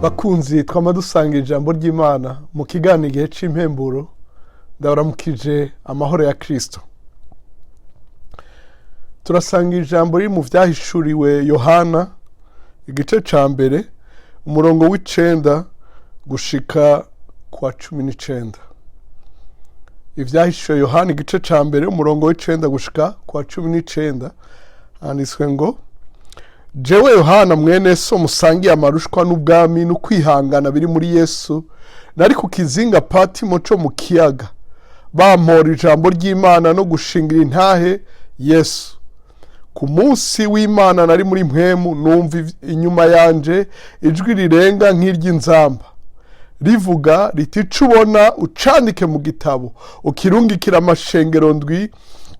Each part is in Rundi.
Bakunzi twama dusanga ijambo ry'Imana mu kiganiro Igihe c'Impemburo, ndabaramukije amahoro ya Kristo. Turasanga ijambo riri mu Vyahishuriwe Yohana, igice ca mbere, umurongo w'9 gushika kwa 19. Ivyahishuriwe Yohana, igice ca mbere, umurongo w'9 gushika kwa 19, handitswe ngo: "Jewe Yohana, mwene so musangiye amarushwa n'ubwami n'ukwihangana biri muri Yesu, nari ku kizinga Patimo co mu kiyaga bampora ijambo ry'Imana no gushingira intahe Yesu. Ku munsi w'Imana nari muri mpwemu, numva inyuma yanje ijwi rirenga nk'iry'inzamba rivuga riti: 'Ico ubona ucandike mu gitabo, ukirungikira amashengero ndwi,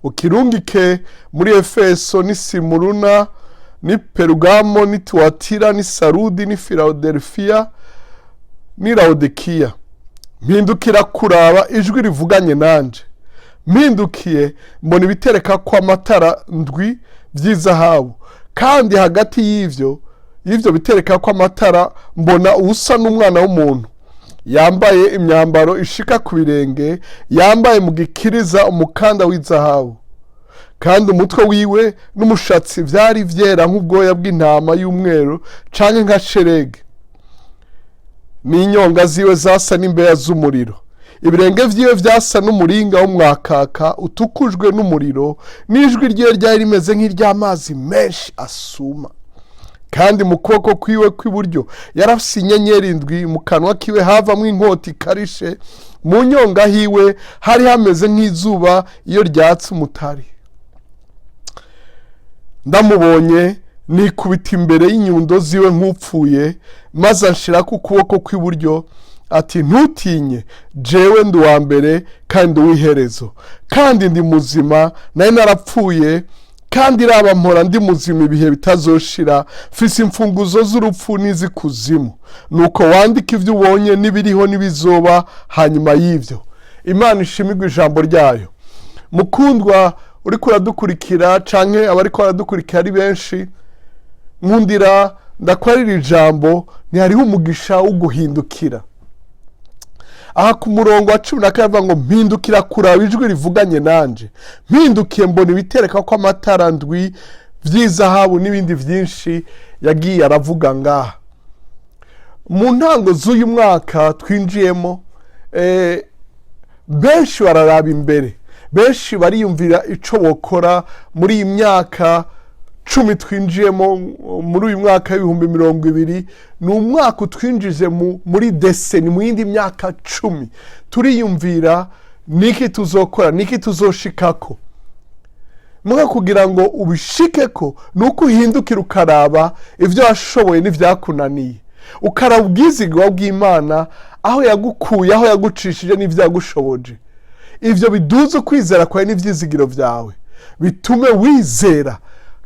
ukirungike muri Efeso n'i Simuruna n'i Perugamo n'i Tuwatira n'i Sarudi n'i Filadelfiya n'i Lawodikiya.' Mpindukira kuraba ijwi rivuganye nanje. Mpindukiye, mbona ibitereka kw'amatara ndwi by'izahabu, kandi hagati y'ivyo bitereka kw'amatara mbona uwusa n'umwana w'umuntu, yambaye imyambaro ishika ku birenge, yambaye mu gikiriza umukanda w'izahabu, kandi umutwe wiwe n'umushatsi vyari vyera nk'ubwoya bw'intama y'umweru canke nka sherege, n'inyonga ziwe zasa n'imbeya z'umuriro, ibirenge vyiwe vyasa n'umuringa w'umwakaka utukujwe n'umuriro, n'ijwi ryiwe ryari rimeze nk'iry'amazi menshi asuma. Kandi mu kuboko kwiwe kw'iburyo yarafise inyenyeri ndwi, mu kanwa kiwe havamwo inkota ikarishe, mu nyonga hiwe hari hameze nk'izuba iyo ryatse umutari. Ndamubonye, nikubita imbere y'inyundo ziwe nk'upfuye. Maze anshirako ukuboko kw'iburyo ati: 'Ntutinye, jewe ndi uwa mbere kandi uw'iherezo, kandi ndi muzima. Nari narapfuye, kandi raba mpora ndi muzima ibihe bitazoshira, mfise imfunguzo z'urupfu n'iz'ikuzimu. Nuko wandika ibyo ubonye n'ibiriho n'ibizoba hanyuma y'ibyo.'" Imana ishimirwe ijambo ryayo. Mukundwa uriko uradukurikira canke abariko baradukurikira ari benshi, nkundira ndakwarira ijambo: ntihariho umugisha wo guhindukira. Aha ku murongo wa 14 avuga ngo: "Mpindukira kuraba ijwi rivuganye nanje. Mpindukiye, mbona ibitereka ko amatara ndwi vy'izahabu", n'ibindi vyinshi yagiye aravuga ngaha. Mu ntango z'uyu mwaka twinjiyemo, benshi bararaba imbere, benshi bariyumvira ico bokora muri iyi myaka 10 twinjiyemo. Muri uyu mwaka w'2020 ni umwaka utwinjije muri décennie, mu yindi myaka 10. Turiyumvira niki tuzokora, niki tuzoshikako. Muga kugira ngo ubishikeko ni uko uhindukira ukaraba ibyo washoboye n'ivyakunaniye, ukaraba ubwizigwa bw'Imana, aho yagukuye, aho yagucishije n'ivyo yagushoboje. Ivyo biduze ukwizera kwawe n'ivyizigiro vyawe, bitume wizera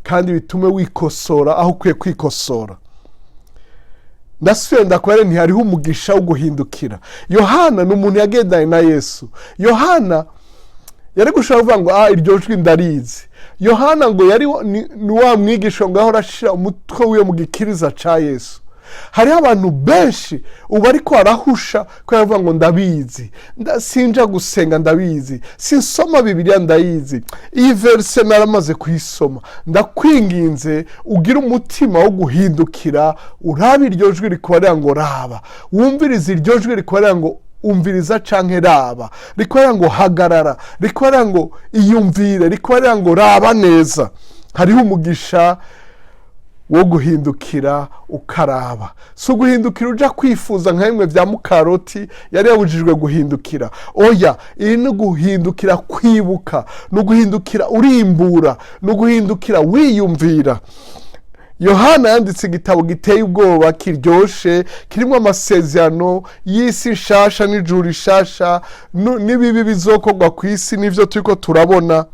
kandi bitume wikosora aho ukwiye kwikosora. Ndasubiye ndakubwira, ntihariho umugisha wo guhindukira. Yohana ni umuntu yagendanye na Yesu. Yohana yari gushobora kuvuga ngo: "Ah, iryo jwi ndarizi." Yohana ngo yari ni wa mwigisha ngo ahora ashira umutwe wiwe mu gikiriza ca Yesu. Hariho abantu benshi ubu ariko arahusha ko yavuga ngo: "Ndabizi, sinja gusenga, ndabizi, sinsoma Bibiliya, ndayizi, iyi verset naramaze kuyisoma." Ndakwinginze ugire umutima wo guhindukira, urabe iryo jwi rikubarira ngo raba, wumvirize iryo jwi rikubarira ngo umviriza canke raba, rikubarira ngo hagarara, rikubarira ngo iyumvire, rikubarira ngo raba neza. Hariho umugisha wo guhindukira ukaraba. Si uguhindukira uja kwifuza nka bimwe vya mukaroti yari yabujijwe guhindukira. Oya, iyi ni uguhindukira kwibuka, ni uguhindukira urimbura, ni uguhindukira wiyumvira. Yohana yanditse igitabo giteye ubwoba, kiryoshe, kirimo amasezerano y'isi nshasha n'ijuru rishasha, n'ibibi bizokorwa ku isi n'ivyo turiko turabona.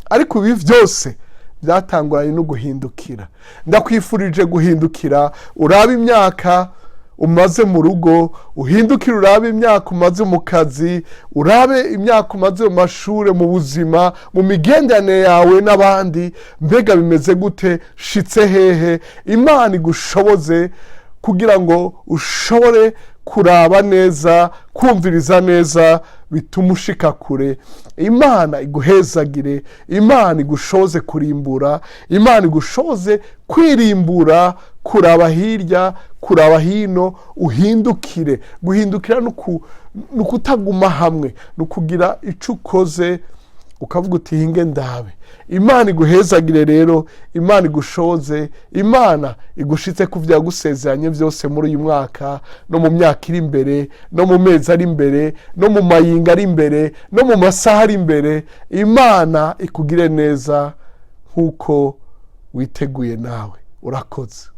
Ariko ibi vyose byatanguranye no guhindukira. Ndakwifurije guhindukira, urabe imyaka umaze mu rugo, uhindukire urabe imyaka umaze mu kazi, urabe imyaka umaze mu mashuri, mu buzima, mu migenderanire yawe n'abandi. Mbega bimeze gute? Shitse hehe? Imana igushoboze kugira ngo ushike aho wifuza. Kugira ngo ushobore kuraba neza, kumviriza neza, bituma ushika kure. Imana iguhezagire, Imana igushoze kurimbura, Imana igushoze kwirimbura, kuraba hirya, kuraba hino, uhindukire. Guhindukira ni ukutaguma hamwe, ni ukugira icyo ukoze, ukavuga uti: "Hinge ndabe." Imana iguhezagire rero, Imana igushoze, Imana igushitse ku byo yagusezeranye byose muri uyu mwaka, no mu myaka iri imbere, no mu mezi ari imbere, no mu mayinga ari imbere, no mu masaha ari imbere. Imana ikugire neza nk'uko witeguye nawe. Urakoze.